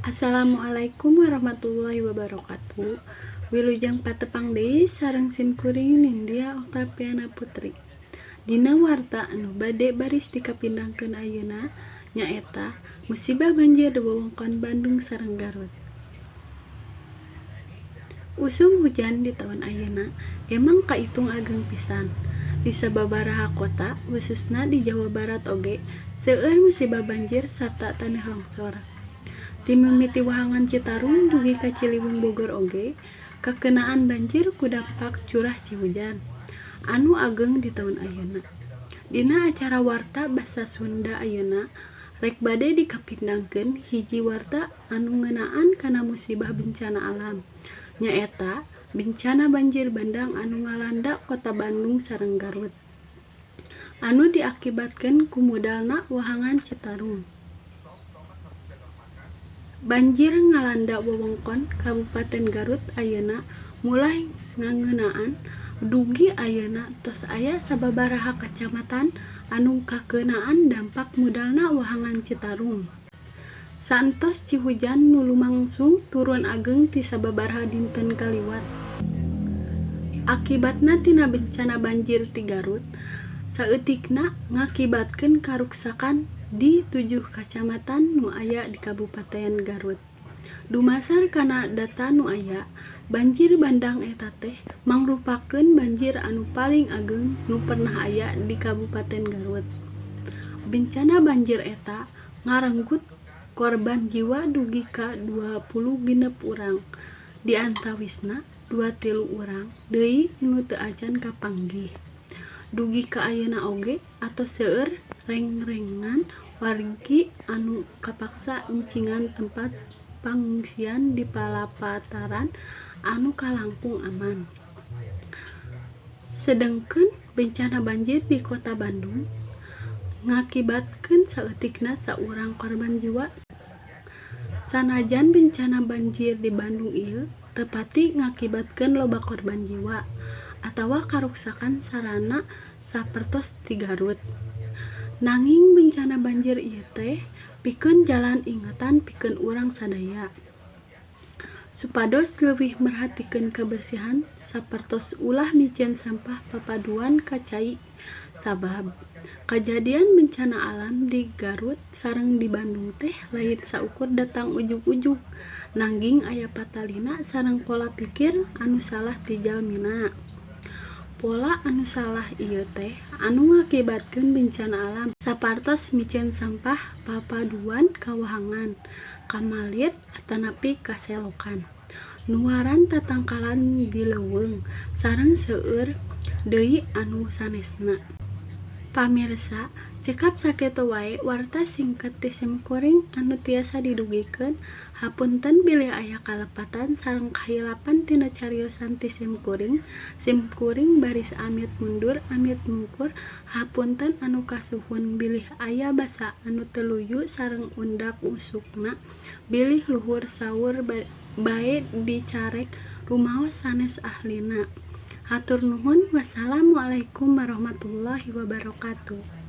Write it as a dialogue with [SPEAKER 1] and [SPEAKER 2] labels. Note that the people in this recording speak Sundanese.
[SPEAKER 1] Assalamualaikum warahmatullahi wabarakatuh. Wilujeng patepang deui sareng simkuring Nindya Oktaviana Putri. Dina warta anu bade baris dikapindangkeun ayeuna nyaeta musibah banjir di wewengkon Bandung sareng Garut. Usum hujan di taun ayeuna emang kaitung ageng pisan. Di sababaraha kota hususna di Jawa Barat oge seueur musibah banjir sarta tanah longsor. Ti mimiti wahangan Citarum dugi ka Ciliwung Bogor oge kakenaan banjir ku dampak curah hujan anu ageng di taun ayeuna. Dina acara Warta Basa Sunda ayeuna rek bade dikapindangkeun hiji warta anu ngeunaan kana musibah bencana alam, nyaeta bencana banjir bandang anu ngalanda Kota Bandung sareng Garut anu diakibatkeun ku mudalna wahangan Citarum. Banjir ngalanda wewengkon Kabupaten Garut ayeuna mulai ngangeunaan dugi ayeuna tos aya sababaraha kacamatan anu kakeunaan dampak mudalna wahangan Citarum. Saentos cihujan nu lumangsung turun ageng ti sababaraha dinten kaliwat. Akibatna tina bencana banjir ti Garut saeutikna ngakibatkeun karuksakan di 7 kacamatan nu aya di Kabupaten Garut. Dumasar kana data nu aya, banjir bandang eta teh mangrupakeun banjir anu paling ageng nu pernah aya di Kabupaten Garut. Bencana banjir eta ngarenggut korban jiwa dugi ka 26 urang, di antawisna 23 urang deui nu teu acan kapanggih. Dugi ka ayeuna oge atos seueur rengrengan wargi anu kapaksa nyicingan tempat pangungsian di palapataran anu kalangkung aman. Sedengkeun bencana banjir di Kota Bandung ngakibatkeun saeutikna saurang korban jiwa. Sanajan bencana banjir di Bandung ieu teu pati ngakibatkeun loba korban jiwa atawa karuksakan sarana sapertos di Garut. Nanging bencana banjir ieu teh pikeun jalan ingetan pikeun urang sadaya supados leuwih merhatikeun kabersihan sapertos ulah miceun sampah papaduan ka cai, sabab kajadian bencana alam di Garut sareng di Bandung teh lain saukur datang ujug-ujug, nanging aya patalina sareng pola pikir anu salah ti jalmina. Pola anu salah ieu teh anu ngakibatkeun bencana alam sapertos miceun sampah papaduan ka wahangan, ka malit atanapi ka selokan, nuaran tatangkalan di leuweung, sareng seueur deui anu sanesna. Pamirsa, cekap sakitu wae warta singkat ti simkuring anu tiasa didugikeun. Hapunten bilih aya kalepatan sareng kahilapan tina cariosan ti simkuring. Simkuring baris amit mundur amit mungkur. Hapunten anu kasuhun bilih aya basa anu teu luyu sareng undak usukna, bilih luhur saur bae dicarek rumaos sanes ahlina. Hatur nuhun, wassalamualaikum warahmatullahi wabarakatuh.